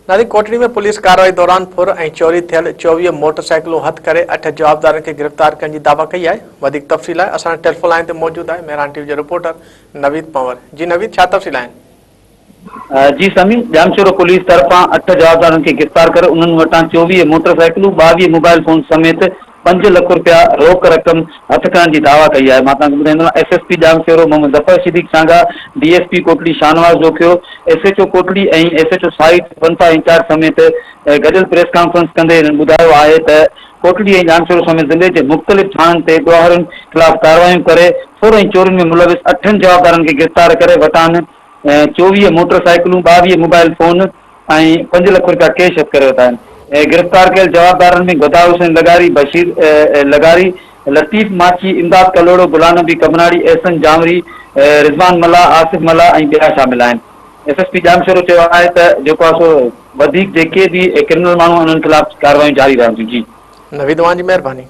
ناظرين ڪوٽڙي ۾ پوليس ڪارروائي دوران ڦر ۽ چوري ٿيل 24 موٽر سائيڪلون هٿ ڪري 8 جوابدارن کي گرفتار ڪرڻ جي دعويٰ ڪئي آهي. وڌيڪ تفصيل لاء اسان سان ٽيليفون لائين تي موجود آهي مهراڻ ٽي وي جو رپورٽر نويد پنور. جي نويد ڇا تفصيل آهن؟ جي سمي، ڄامشورو پوليس طرفان 8 جوابدارن کي گرفتار ڪري انهن وٽان 24 موٽر سائيڪلون، 22 موبائل فون سميت 5 لک رپيا روڪ رقم هٿ ڪرڻ جي دعويٰ ڪئي آهي. مان توهان کي ٻڌائيندو هلان S S P Jamshoro Muhammad Zafar Siddique Sanga, D S P Kotri Shahnawaz Jokhio, S H O Kotri ۽ S H O site 1 five incharge سميت گڏيل پريس ڪانفرنس ڪندي هنن ٻڌايو آهي ته ڪوٽڙي ۽ ڄامشورو سميت ضلعي جي مختلف ٿاڻن تي ڏوهارين خلاف ڪارروايون ڪري ڦر ۽ چورين ۾ ملوث اٺن جوابدارن کي گرفتار ڪري وٽان 24 موٽر سائيڪلون، 22 موبائل فون ۽ 5 لک رپيا ڪيش هٿ ڪري ورتا آهن. گرفتار ڪيل جوابدارن ۾ گدا حسين لغاري، بشير لغاري، لطيف ماڇي، امداد ڪلهوڙو، غلام نبي قمراڻي، احسن جانوري، رضوان ملاح، آصف ملاح ۽ ٻيا شامل آهن. ايس ايس پي ڄامشورو چيو آهي ته جيڪو آهي سو وڌيڪ جيڪي به ڪرمنل ماڻهو آهن انهن خلاف ڪارروايون جاري رهنديون. جي. نويد اوهان جي مهرباني.